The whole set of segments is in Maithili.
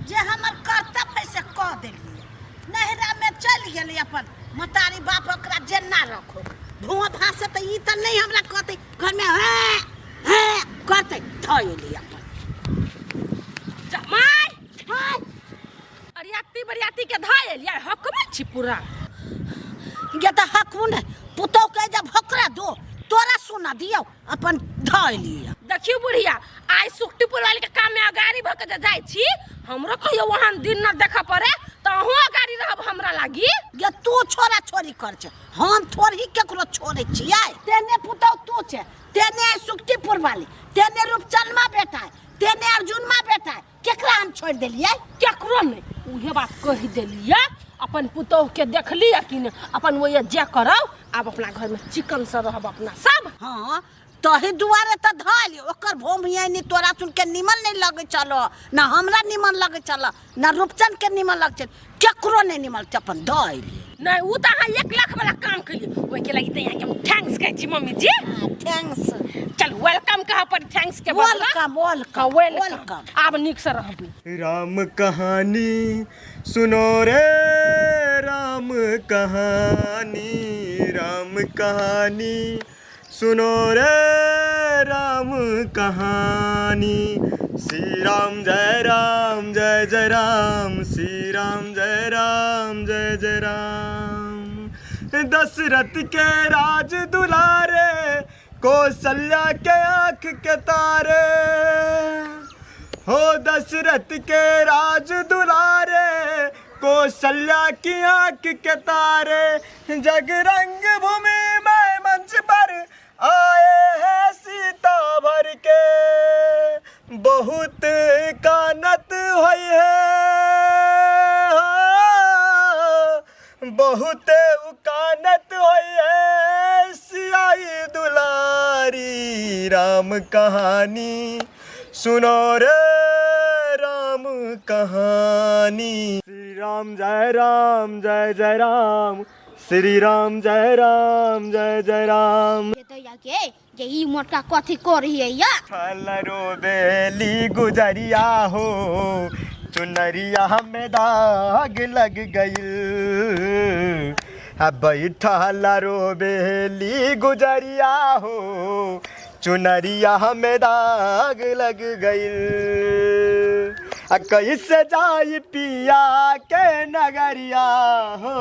जे हमर कर्तव्य है से कऽ देलियै। नैहरामे चलि गेलै अपन मतारी बाप, ओकरा जेना रखो भुआ भाषा तऽ ई तऽ नहि हमरा कहतै, घरमे हेँ हेँ करतै, धऽ एली अपन। जमाइ अरियाती बरियाती के धऽ एलियै, हकबै छी पूरा। गे तऽ हकबू ने, पुतहु के जब हकरा दो तोरा सुना दियौ, अपन धऽ एलियै। देखियौ बुढ़िया, आइ सुखटीपुर वाली के काम में अगाड़ी भऽ के जे जाइ छी, हमरो कहियो ओहन दिन न देखऽ पड़े तऽ अहूँ अगाड़ी रहब हमरा लागी। गे तू छोरा छोरी कर छै, हम थोड़ी केकरो छोड़ै छियै। तेने पुतहु तू छै, तेने सुखटीपुर वाली, तेने रूपचनमा बेटा है, तेने अर्जुनमा बेटा है, केकरा हम छोड़ि देलियै? केकरो नहि। उहे बात कहि देलियै, अपन पुतोह के देखली कि नहि, अपन ओहे जे करब, आब अपना घर में चिकन से रहब अपना सब। हाँ, तही दुआरे तऽ धऽ ओकर भोमियानी तोरा सुन के निमन नहीं लगै छलो, ना हमरा निमन लगै छल, ना रूपचंद के निमन लगै छल, केकरो नहीं निमन छै, अपन धऽ अयलियै। नहीं, उ तऽ अहाँ 1 लाख वाला काम केलियै, ओहिके लागि तऽ यहाँ के हम thanks कहै छी मम्मी जी। Thanks. चल welcome कह पर thanks के बदला। Welcome, welcome. हाँ, welcome. आब नीक से रहबै। राम कहानी सुनो रे, राम कहानी, राम कहानी सुनो रे, राम कहानी। श्री राम जय राम जय जय राम, श्री राम जय राम जय जय राम। दशरथ के राज दुलारे, कौशल्या के आंख के तारे, हो दशरथ के राज दुलारे, कौशल्या की आंख के तारे, जग रंग भूमि में मंच पर आए हैं सीता भर के, बहुत कानत हुई है, बहुत उकानत हुई है सियाई दुलारी। राम कहानी सुनो रे, राम कहानी। श्री राम जय राम जय जय राम, श्री राम जय राम जय जय राम। ये तो या के जे ई मोटका कथी कर हियै या फलरो बेली गुजरिया हो, चुनरिया में दाग लग गइल, आ बैठल रोबेली गुजरिया हो, चुनरिया में दाग लग गइल, आ कैसे जाई पिया के नगरिया हो।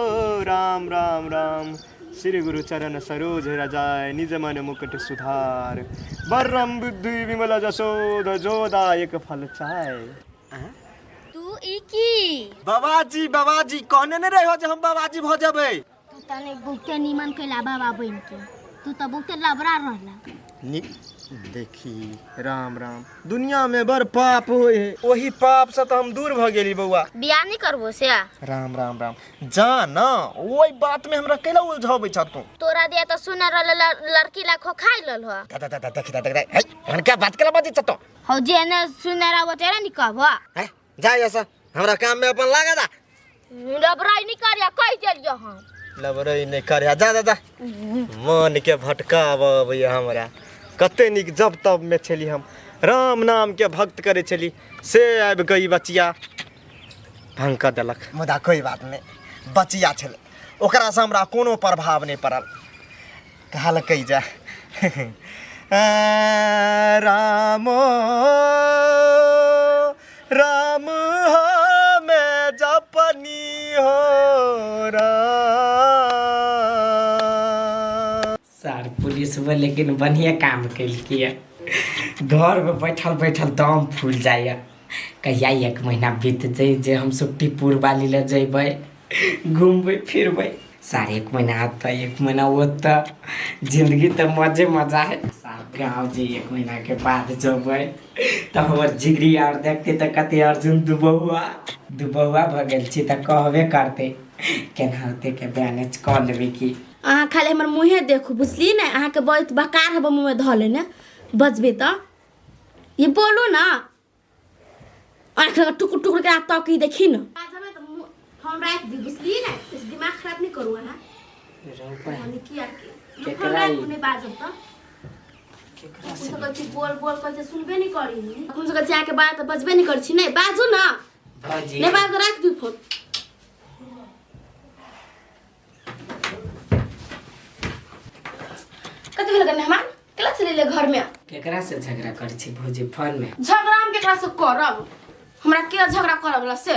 राम राम राम। श्री गुरु चरण सरोज रजाय, निज मन मुकुट सुधार, बर्रम बुद्धि विमल जसोद, जोदायक फल चाय। तू ई की बाबाजी, बाबाजी कहने ने रहे हो जे हम बाबाजी भ जेबै। तू तने बहुते निमन कैला बाबा बन के, तू तो बहुते लबरा रहला। देखी राम राम, दुनिया में बड़ पाप होय है, ओही पाप से तो हम दूर भ गेली बौआ। बियाह नहीं करबो से? राम राम राम, जा ना ओई बात में हमरा कैला उलझाबै छ तू? तोरा दिया तो सुनर लड़की ला खोखाई लल हो। दा दा दा देख दा देख, हे हनका बात केला बाजै छ तू? हो जे ने सुनर आवो तेरा नि कहबो। हे जा ऐसा हमरा काम में अपन लागा जा। लबराई नहीं करिया कह देलियो हम। लबराई नहीं करिया, जा जा जा। मन के भटकाब अबैया हमरा, कते नीक जब तब में छली हम राम नाम के भक्त करे छली, से आबि कऽ ई बचिया भंग कऽ देलक। मुदा कोई बात नहीं, बचिया छलै ओकरासँ हमरा कोनो प्रभाव नहीं पड़ल। कहलकै जा रामो राम हमें जपनी हो राम। सर पुलिस वो लेकिन बढ़िया काम केलकै, घर में बैठल बैठल दम फूल जाइए। कहिया 1 महीना बीत जाए जे हम सुखटीपुर वाली ले जेबै घूमबै फिरबै। साढ़े 1 महीना आता 1 महीना ओतऽ, जिंदगी तऽ मजे मजा है। सार गाँव जे 1 महीना के बाद जेबै तऽ हमर जिगरी आर देखते तऽ कते अर्जुन दुबौआ दुबौआ भऽ गेल छी तऽ कहबे करते केनाहिते के बैलेंस कऽ लेबै की। अहाँ खाली हमर मुँहे देखू बुझलियै ने, अहाँके बहुत बकार हब मुँहमे धऽ लेने बजबै तऽ ये बोलू ना, आँखि लगा टुकुर टुकुर के तकी देखी न। फोन राखि दी बुझलियै ने, दिमाग खराब नहीं करू अहाँ। किया के फोन राखू नहीं बाजब तऽ बोल बोल कहै छै सुनबे नहीं करी, कम से कम जाके बात बजबे नहीं करै छी, नहीं बाजू ना। भौजी नहीं बात राख दू फोन। कथी भेल मेहमान? केला चले ले घर में? केकरा से झगड़ा करै छी भौजी फोन में? झगड़ा हम केकरा से करब? हमरा के झगड़ा करब ला से?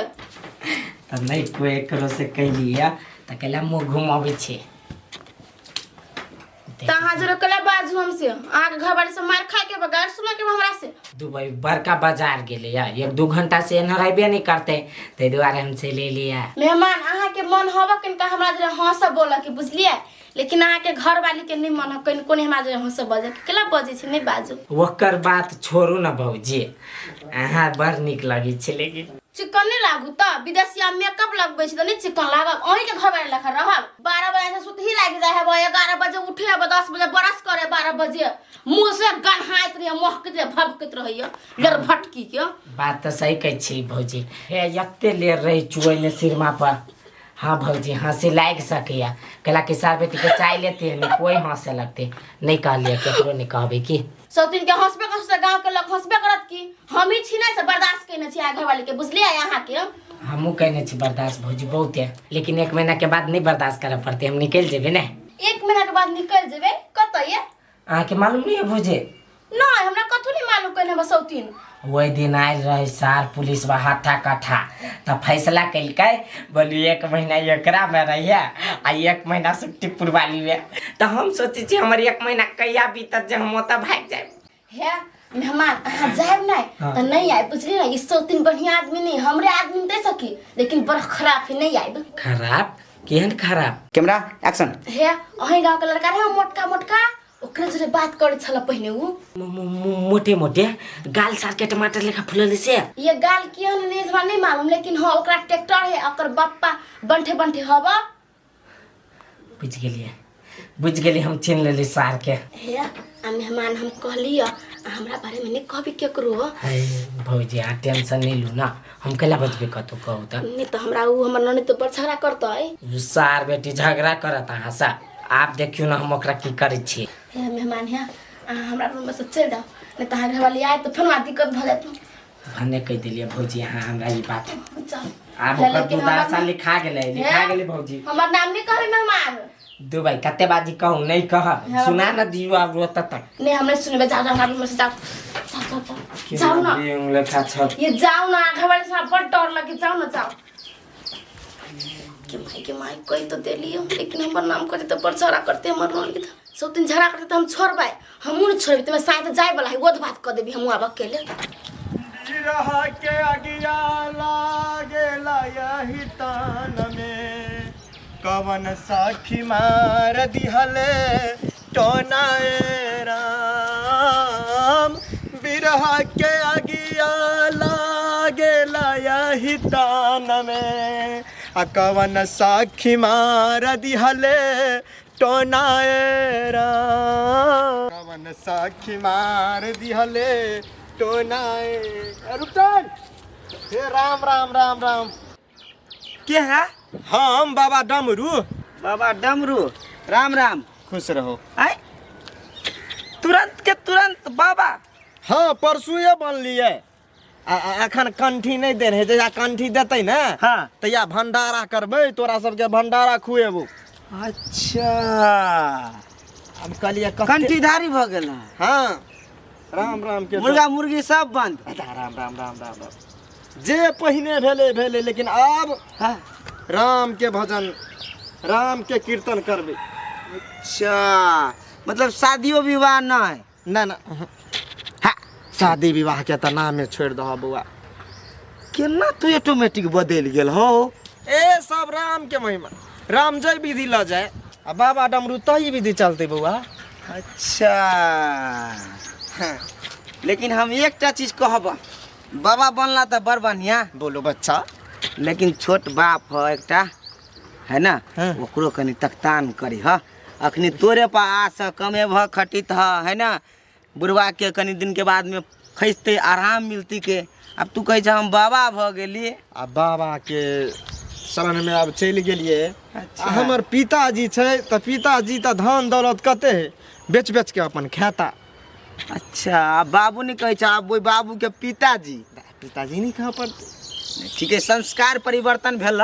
तब नहीं कोई एकरो से कैलिया त कैला मुँह घुमाबै छी। त अहाँ जरा कला बाजू हमसे, अहाँके घरवाली से मार खाए के बगैर सुनै के हमरा से। दुबई बड़का बाजार गेलै या 1-2 घंटा से एना रहबे नहीं करते, ताहि दुआरे हम चलि एलियै। मेहमान अहाँके मन हबऽ कनिका हमरा जरा हँसऽ बोलऽ के, बुझलियै? लेकिन अहाँके घरवाली के नहीं मन ह कनिको नहीं हमरा जरा हँसऽ बजऽ के। केला बजै छै? नहीं बाजू। ओकर बात छोड़ू न भौजी, अहाँ बड़ नीक लगै छै। लेकिन चिकन नहीं लागू त विदेशिया मेकअप लगबै छी त नहीं चिकन लागब? अहीं के घरवाली लेखा रहब। 12 बजे से सुतही लागि जाइ हेबै, 11 बजे उठे हेबै, 10 बजे ब्रश करे, 12 बजे मुँह से गन्हाइत रहैया, महकैत रहैया, भभकैत रहैया लेर भटकी के। बात तऽ सही कहै छी भौजी। हे एते लेर रहै चुऐ सिरमा पर। हाँ भौजी हंसी लागि सकैया, कहला कि सार बेटी के चाय लेते नहीं कोई हंसे लगते। नहीं कहलिए केकरो नहीं कहबे की सौतीन के हंसबे करत, गांव के लोग हंसबे करत की हम ही छी नहीं से बर्दाश्त केने छी घरवाली के, बुझलियै अहाँ के? हमहूँ कहने छी बर्दाश्त भौजी बहुत है, लेकिन 1 महीना के बाद नहीं बर्दाश्त करे पड़ते, हम निकल जेबे ने। 1 महीना के बाद निकल जेबे कतऽ ये? अहाँ के मालूम नहीं है भौजी? नहीं हमरा कथू नहीं मालूम कहने बस सौतीन। वही दिन आयल रहे सार पुलिस बा हट्ठा कट्ठा त फैसला कलकै, बोली 1 महीना एकरा में रहिए आ 1 महीना सुट्टी पुरवाली में। त हम सोचै छी हमर 1 महीना कहिया बीतत जे हम ओतऽ भागि जायब। हे मेहमान अहाँ जायब नहीं हाँ। त नहीं आयब, बुझलियै ना? ई सौतीन बढ़िया आदमी नहीं, हमरे आदमी दे सकी लेकिन बड़ खराब है, नहीं आयब। खराब? केहन खराब? Camera action. हे अहीं गांव के लड़का रहे मोटका मोटका, ओकरा जरे बात करे छल पहिने उ। मोटे मोटे गाल सार के टमाटर लेखा फुलल से। ये गाल केहन नहीं हमरा नहीं मालूम, लेकिन हाँ ओकरा ट्रैक्टर है, ओकर बप्पा बंठे बंठे हवा। बुझ गेलिए, बुझ गेलिए, हम चिन्ह लेली सार के। हे आ मेहमान हम कहली हमरा बारे में नहीं कहबी केकरो। हे भौजी अहाँ टेंशन नहीं लू ना, हम कैला बजबे कतौ कहू त? नहीं तो हमरा उ हमर ननद तो बड़ झगड़ा करतै। सार बेटी झगड़ा करत अहाँ से, आप देखियो ना हम ओकरा की करै छी। हे मेहमान हे अहाँ हमरा रूम में से चलि जाउ, नहीं तो अहाँ घरवाली आयत तऽ फेर दिक्कत भऽ जायत। भने कहि देलियै भौजी अहाँ हमरा ई बात। जाउ। आब हे, ओकर लेकिन दुर्दशा हमर- लिखा गेलै, लिखा गेलै भौजी। हमर नाम नहीं कहबै मेहमान। दुबई कते बाजी कहू नहीं कहब, हाँ। सुना न दियो आब ओतऽ तक। नहीं हम नहीं सुनबै, जाउ जाउ हमरा रूम में से जाउ जाउ जाउ जाउ जाउ ना। लेखा छत। ये जाओ ना, घरवाली से हमरा बड़ डर लगे, जाओ ना जाओ। के माई कही तो देलियो, लेकिन हमर नाम करे तो बड़ झगड़ा करते हमर ननद। सब दिन झगड़ा करते तो हम छोड़बै, हमहूँ नहीं छोड़बै, तुम्हें साथ जाए वाला है वो बात कर देबी हमहूँ आब अकेले। रहा के अगिया लागेला यही तान में, कवन साखी मार दिहले टोनाए राम। बिरहा के अगिया लागेला यही तान में, आ कवन साखी मार दिहले टोनाए राम। कवन साखी मार दिहले टोनाए। रुकन हे राम राम राम राम। के है? हम बाबा डमरू। बाबा डमरू राम राम। खुश रहो। आय तुरंत के तुरंत बाबा? हाँ परसुए बनलिए, अखन कंठी नहीं दे रहे, जहिया कंठी देते ना हाँ तहिया भंडारा करबै, तोरा सबके भंडारा खुएबो। अच्छा हम कहलिए कंठीधारी भऽ गेल। हाँ राम राम के मुर्गा मुर्गी सब बंद। राम राम राम राम राम। जे पहिने भेले भेले, लेकिन आब हाँ राम के भजन राम के कीर्तन करबै। अच्छा मतलब शादियो विवाह नहीं? ना ना हाँ शादी विवाह के तऽ नामे छोड़ि दह बौआ। केना तू ऑटोमेटिक बदलि गेल हो? ए सब राम के महिमा, राम जय विधि लऽ जाए आ बाबा डमरू तही विधि चलते बौआ। अच्छा हाँ। लेकिन हम एकटा चीज कहब, बाबा बनला तऽ बड़ बढ़िया। बोलो बच्चा। लेकिन छोट बाप है एकटा है ना, हाँ। ओकरो कनी तकतान करी ह। अखनी तोरे पर आस कमेब खटित ह है ना, बुढ़वा के कनी दिन के बाद में खसते आराम मिलती के। अब तू कहै छ हम बाबा भऽ गेली। आ बाबा के शरण में आब चलि गेलियै। अच्छा। आ हमर पिताजी छै तऽ पिताजी तऽ धन दौलत कते है, बेच बेच के अपन खाता। अच्छा आ बाबू नहीं कहै छै, आब ओहि बाबू के पिताजी? पिताजी नहीं कह पड़ते। ठीक है, संस्कार परिवर्तन भेल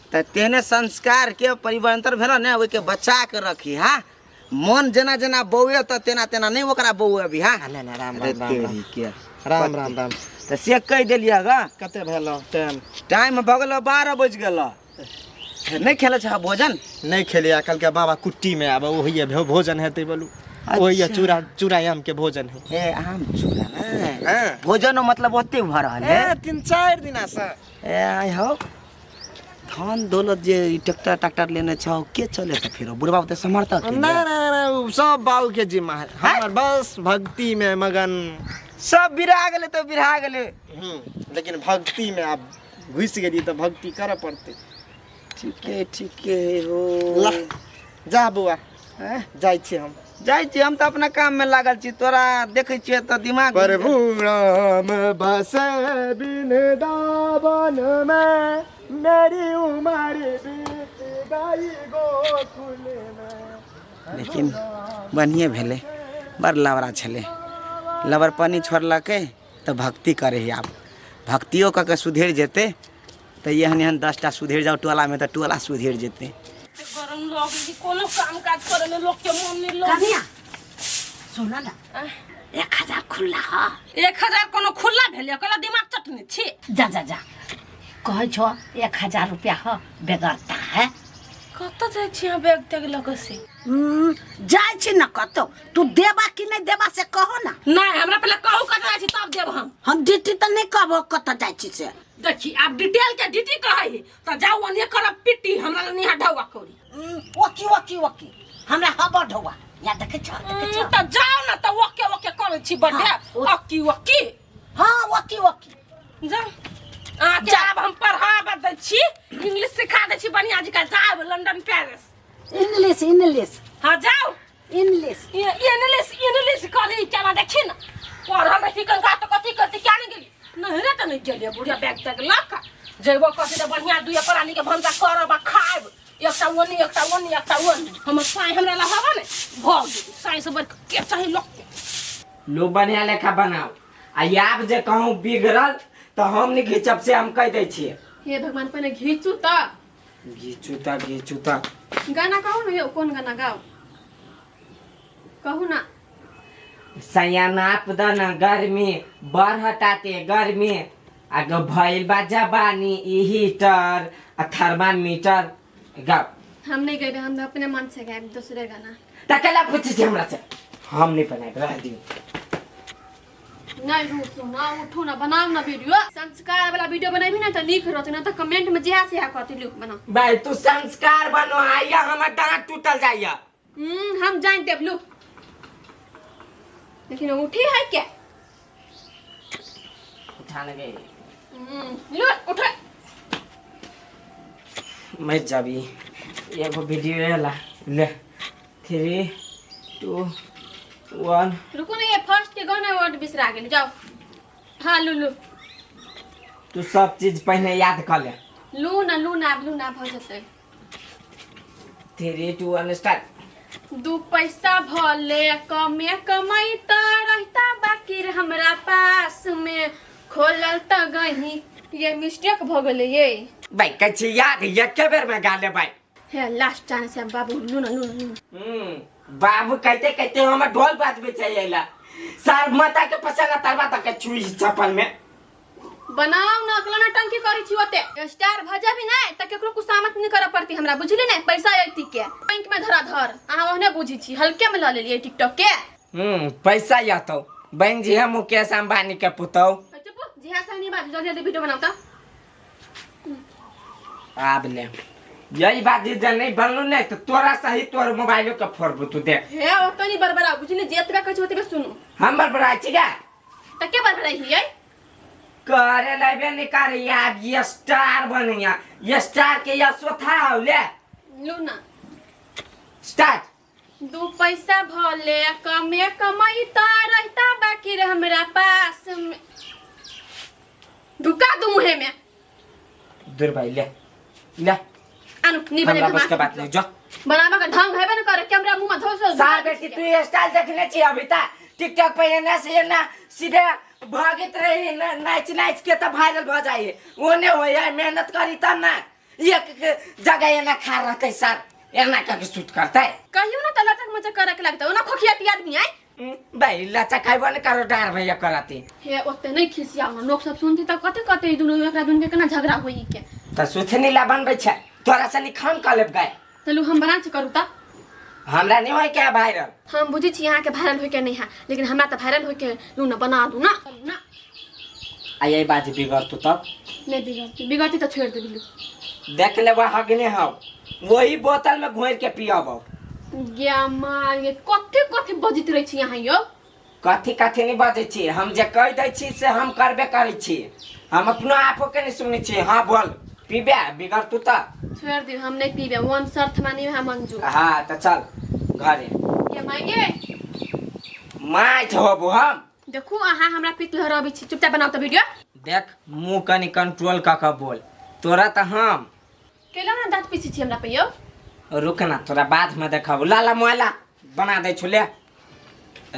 तऽ तेहने संस्कार के परिवर्तन भेल ने, ओहिके बचा के रखी। हाँ, मन जेना जेना बौए तऽ तेना तेना नहि ओकरा बौएबी। हाँ, नहि नहि, राम अरे राम राम राम तेरी के राम राम राम। तऽ से कहि देलियै गा। कते भेल टाइम? टाइम भऽ गेल 12 बजि गेल। नहि खेले छह भोजन? नहि खेलियै, कहलकै बाबा कुट्टी में आब ओहिए भोजन हेतै। बोलू, ओहिए चूड़ा चूड़ा आम के भोजन है। ए आम चूड़ा ने हाँ। भोजनो मतलब ओते भऽ रहल है ए 3-4 दिना से। ए आइ हौ, धन दौलत जे ई ट्रैक्टर ट्रैक्टर लेने छौ के चले तऽ फेरो बुढ़बा ओते समर्थक है। ना ना ना, उ सब बाबू के जिम्मा है, हमर बस भक्ति में मगन। सब बिरा गेलै तऽ बिरा गेलै। लेकिन भक्ति में आब घुसि गेलियै तऽ भक्ति करऽ पड़तै। ठीके ठीके हो। ला जा बौआ, हैं? जाइ छी हम। जाइ छी हम तऽ अपना काम में लागल छी, तोरा देखै छियै तऽ दिमाग। प्रभु राम बसे वृंदावन में, मेरी उम्र बीत गई गोकुल में। लेकिन बढ़िए भेलै, बड़ लबड़ा छलै, लबड़पनी छोड़लकै तऽ भक्ति करै है। आब भक्तियो कऽ के सुधरि जेतै तऽ एहन एहन 10टा सुधरि जाउ टोलामे तऽ टोला सुधरि जेतै। गरम लोग कोनो काम काज करे में लोग के मन नहीं लोग। कनिया सुन ना, 1000 खुला हा। 1000 कोनो खुला भेल? कहला दिमाग चटने छी। जा जा जा, कहै छो 1000 रुपया ह बेगरता है। कतऽ जाइ छी अहाँ बैग तैग लऽ कऽ से? जाइ छी न कतौ, तू देबा कि नहि देबा से कहो ना। नहीं, हमरा पहले कहू कतऽ जाइ छी तब देब हम। हम डिटी तऽ नहि कहबो कतऽ जाइ छी से। देखी आब डिटेल के डिटी कहै है तऽ जाउ ओने करब पिट्टी, हमरा लग नहीं ढौआ कौड़ी। ओकी ओकी ओकी हमरा हब ढौआ या देखै छो, देखै छो। तऽ जाउ ने तऽ ओके ओके करै छी बड्डे। हाँ, ओकी ओकी। हाँ ओकी ओकी। जाउ अहाँके आब हम पढ़ाबऽ दै छी, इंग्लिश सिखा दै छी बढ़िया जकाँ, जाउ लंदन पेरिस। English English. हाँ जाउ इंग्लिश इंग्लिश इंग्लिश कहली केना देखी ना, पढ़ल रही कनका तऽ कथी करती क्या नहीं गेली नहिरे तऽ नहीं गेलियै बुढ़िया बैग तैग लऽ कऽ जैबो कथी तऽ बढ़िया दुइये प्राणी के भनसा करब आ खायब, एकटा ओनी एकटा ओनी एकटा ओनी। हमर साँइ हमरा लग हवा ने भऽ गेल, साँइ से बढ़ि के चाही लोक के। लो बढ़िया लेखा बनाओ आ आब जे कहूँ बिगड़ल तऽ हम नहीं घिचब से हम कहि दै छियै। हे भगवान, पहिने घीचू तऽ। घिचू तऽ घिचू तऽ। गाना कहू ने यौ, कोन गाना गाउ कहू ना। सैया नाप द न गर्मी बढ़ताते गर्मी आ गो भइल बा जबानी ई हीटर आ थर्मामीटर गाओ। हम नहीं गएबे, हम अपने मन से गायब दूसरे गाना। त केला पूछै छी हमरा से? हम नहीं बनाएब, रह दियौ। नहीं रुसू ना, उठू ना, बनाओ ना वीडियो। संस्कार वाला वीडियो बनेबी ना तऽ नीक रहतै, ना तऽ कमेंट में जेहा सेहा कहतै लोक बनाओ। भाई तू संस्कार बनो आइया, हमर दांत टूटल जाइया। हम जान देब लू, लेकिन उठी है क्या? उठा लगे। लू उठे। मर जाबी एगो वीडियो ला ले 3 2 1। रुको ना, ये फर्स्ट के गाना वर्ड बिसरा गेल, जाओ। हाँ लू लू, तू सब चीज पहले याद कर ले। लू ना लू ना, आब लू ना भऽ जेतै। 3 2 1 स्टार्ट। 2 पैसा भले कमे कमैता रहता बाकी हमरा पास में खोलल त गही। ये मिस्टेक भऽ गेलै ये। भाई कहै छी याद एके बेर में गा ले भाई। हे लास्ट चांस है बाबू, लू ना लू ना लू। बाबू कहते कहते हमर ढोल बाजबे चाहिए ला सार माता के पसंद तरवा तक छुई चप्पल में। बनाओ ना, अकला ना टंकी करै छी ओते स्टार भ जाबी नै त केकरो कुसामत नहीं करऽ पड़ती हमरा, बुझली नै? पैसा अयती के बैंक में धरा धर, अहाँ ओहने बुझी छी, हल्के में ल लेलियै टिकटॉक के। पैसा यतो बहन जी हम मुकेश अंबानी के पुतौ। चुप जिहा से नहीं बाजू, जल्दी जल्दी वीडियो बनाओ त। आब ले यही बात जे नहीं बनलू नहीं तो तोरा सही तोर मोबाइलो के फोड़बू तू देख। हे ओतनी नहीं बड़बड़ा बुझली, जेतबे कहै छी ओतबे सुनू। हम बड़बड़ा छी का? त के बड़बड़ाई हियै? करे लेबे नहीं करे यार, ये स्टार बनिया, ये स्टार के या सोथा हो ले। लू ना स्टार्ट। 2 पैसा भले कमे कमैता रहता बाकी हमरा पास में ढुका दू मुहे में। दूर भाई ले ले आनु नहीं बने हमरा बस के बात नहीं, जो बनावा का ढंग हेबे न करे, कैमरा मुंह में धोस। सार बेटी तू ये स्टाइल देखने छी अभी ता टिकटॉक पे एना से एना सीधे भागैत रही नाचि नाचि के तऽ वायरल भऽ जाइ ओने होइए मेहनत करी तब ने एक जगह एना खा रहतै सर एना कऽ के शूट करतै कहियो ना त लचक मचक करे के लगतै ओना खोखियाती आदमी आइ भाइ लचक खैबो ने करो डार भैया करती हे ओते नहीं खिसियाउ ना लोग सब सुनती त कते कते ई दुनू एकरा दुनू के केना झगड़ा होई के तऽ सुथनी ला बनबै छै तोरा से खाम कऽ लेब गाय चलू हम बना के करू त हमरा नहीं होय क्या वायरल हम बुझै छी अहाँके वायरल होय के नहीं है लेकिन हमरा तऽ वायरल होय के लू ना बना दू ना ना आ यही बात बिगड़तू तब नहीं बिगड़ती बिगड़ती तो छोड़ देबी लू देख ले वह हगने हौ वही बोतल में घोर के पियब गे माँ ये कथी कथी बजैत रहै छी अहाँ यौ कथी कथी नहीं बजै छी हम जे कहि दै छी से हम करबे करै छी हम अपनो आपो के नहीं सुनै छी हाँ बोल पीबे बिगड़तू तऽ छोड़ दियौ हम नहीं पीबे वन शर्त मानी है मंजू हाँ तऽ चल घरे गे माँ गे माछ होबू हम देखू अहाँ हमरा पीत लहरबै छी चुपचाप बनाउ तऽ वीडियो देख मुँह कनि कंट्रोल कऽ कऽ बोल तोरा तऽ हम केला ना दाँत पीछे छी हमरा पे यौ रुक ना तोरा बाद में देखब ला ला मोबाइल ला बना दै छु ले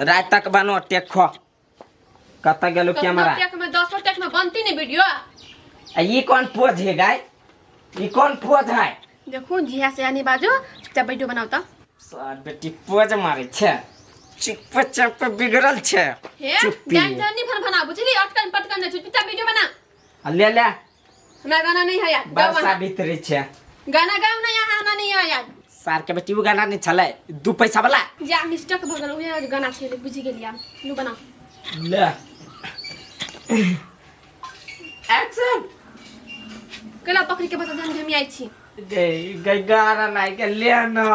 रात तक बनो टेखो कतऽ गेलो कैमरा टेक में 10 टेक में बनती नहीं वीडियो आ ई कौन पोज है गाय ई कौन पोज है देखू जिहा से यानी बाजू चुपचाप वीडियो बनाओ तो सर बेटी पोज मारे छे चुप चुप बिगड़ल छे हे चुप्पी जान जान नहीं भन भना बुझली अटकन पटकन नहीं चुपचाप वीडियो बना आ ले ले हमरा गाना नहीं है याद गाओ बरसा अहाँ। भीतरी छे गाना गाओ ना यहाँ हमरा नहीं है याद सार के बेटी उ गाना नहीं छलै दू पैसा वाला जा मिस्टेक भ गेल उहे गाना छेले बुझि गेलियै हम लू बनाओ ले एक्शन केला पकड़ के बस जन हम आई छी गे गे गाना नहीं के ले ना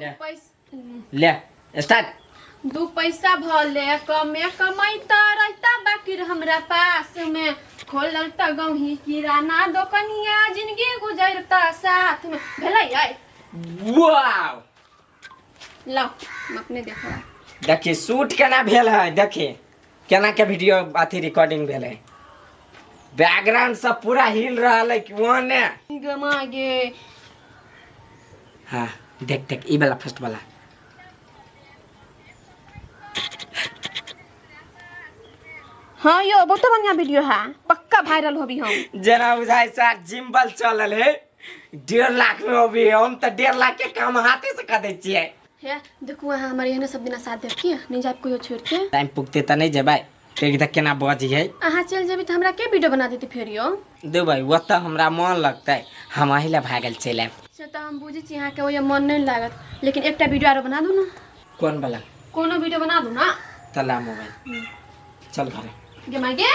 ले पैसा ले स्टार्ट दू पैसा भले कमे कमैता रहता बाकी हमरा पास में खोलल त गौही किराना दोकनिया जिंदगी गुजरता साथ में भेलै आइ वाव लाओ हम अपने देखो देखिए शूट केना भेल है देखिए केना के वीडियो अथी रिकॉर्डिंग भेल है बैकग्राउंड सब पूरा हिल रहल है कि ओने गमा गे हाँ देख देख ई वाला फर्स्ट वाला हाँ यो बहुत बढ़िया वीडियो है पक्का वायरल होबी हम जेना बुझाइ सर जिम्बल चलल है 1.5 लाख में होबी हम तऽ 1.5 लाख के काम हाथे से कऽ दै छियै हे देखू अहाँ हमर एहने सब दिना साथ देब की नहीं जाब कहियो छोड़ के टाइम पुगते तऽ नहि जेबै देख देख केना बजी है अहाँ चलि जेबी तऽ हमरा के वीडियो बना देती फेर यो देबै ओतऽ हमरा मन लगतै हम अही लए भागल चलि आयब से तऽ हम बुझै छी अहाँके ओहि मन नहि लागत लेकिन एकटा वीडियो आरो बना दू ने कोन वाला कोनो वीडियो बना दू ना तऽ ला मोबाइल चल घरे गे माय गे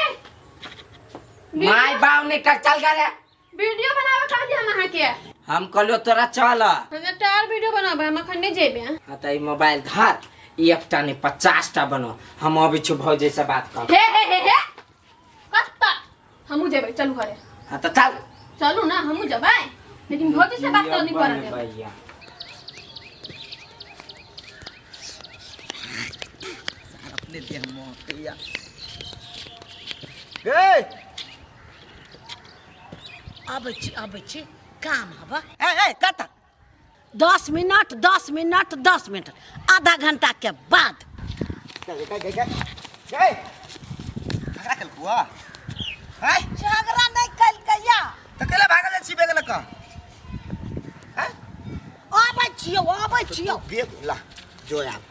माय बाप नहि कर चल घरे वीडियो बनाबे कहली हम अहाँके हम कहलियो तोरा चल हम एकटा आर वीडियो बनाबे हम अखन नहि जेबे हाँ तऽ ई मोबाइल धर एकटा नहि 50 टा बनो हम अबै छी भौजी से बात कर हे हे हे हे कत्ता हमहूँ जेबै चलू घरे हाँ तऽ चल चलू ना हमहूँ जेबै लेकिन भौजी से बात तो नहीं करऽ देब भैया अपने देह महकैया गे अबै छी अबै छी काम हबा ए ए कत 10 मिनट 10 मिनट 10 मिनट आधा घंटा के बाद गे गे गे गे गे झगड़ा केलकौ बुआ हैं झगड़ा नहीं कलकैया तऽ केला भागल जाइ छी बैग लऽ कऽ हैं अबै छियौ अबै छियौ बैग ला जो आब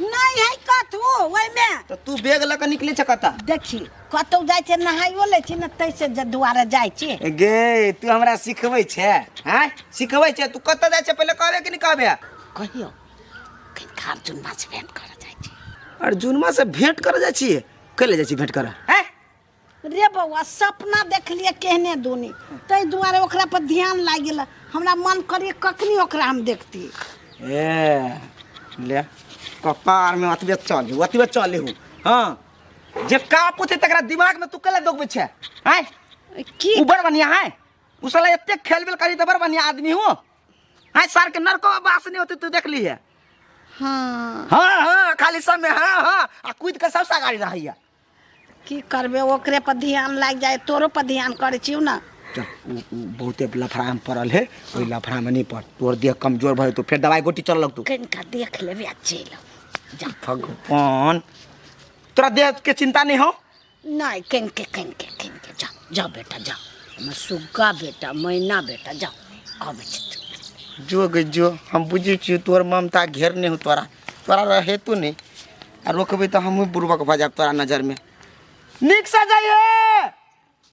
नहीं है कथू ओहिमे तऽ तू बैग लऽ कऽ निकले छ कतऽ देखी कतौ जाइ छै नहाइयो लै छी ने तैसे जे दुआरे जाइ छी गे तू हमरा सिखबै छै हैं सिखबै छै तू कतऽ जाइ छै पहिले कहबे कि नहि कहबे कहियो कनिका अर्जुनमा से भेंट करऽ जाइ छी अर्जुनमा से भेंट करऽ जाइ छियै कैले जाइ छी भेंट करऽ हैं रे बौआ सपना देखलियै केहने दुनी ताहि दुआरे ओकरा पर ध्यान लागि गेल हमरा मन करिए कखनी ओकरा हम देखती ए ले कपार में अतबे चल अतबे चल हूँ हाँ जे का पूछे तकरा दिमाग में तू कैला दोगबै छै हैं की उ बड़ बढ़िया है उ साला एते खेल बेल करी तऽ बड़ बढ़िया आदमी हो हैं सार के नरको बास नहीं होते तू देख ली है हाँ हाँ हाँ खाली सब में हाँ हाँ आ कूद के सब गाड़ी रहैया की करबे ओकरे पर ध्यान लागि जाए तोरो पर ध्यान करै छियौ ने चल उ बहुते लफड़ा में पड़ल है ओहि लफड़ा में नहीं पड़ तोर देह कमजोर भऽ जेतौ फेर दवाई गोटी चल लगतौ कनिका देख लेबै आ चलि आउ। जा भगवान तोरा देह के चिंता नहीं हो? नहीं, किनके किनके किनके जा जा बेटा जा, हमर सुग्गा बेटा मैना बेटा जा आबै छी। जो गे जो, हम बुझै छियौ तोहर ममता घेरने हो तोरा, तोरा रहे तो नहीं आ रोकबै तऽ हमहूँ बुड़बक भऽ जायब तोरा नजरमे। नीक से जाइए।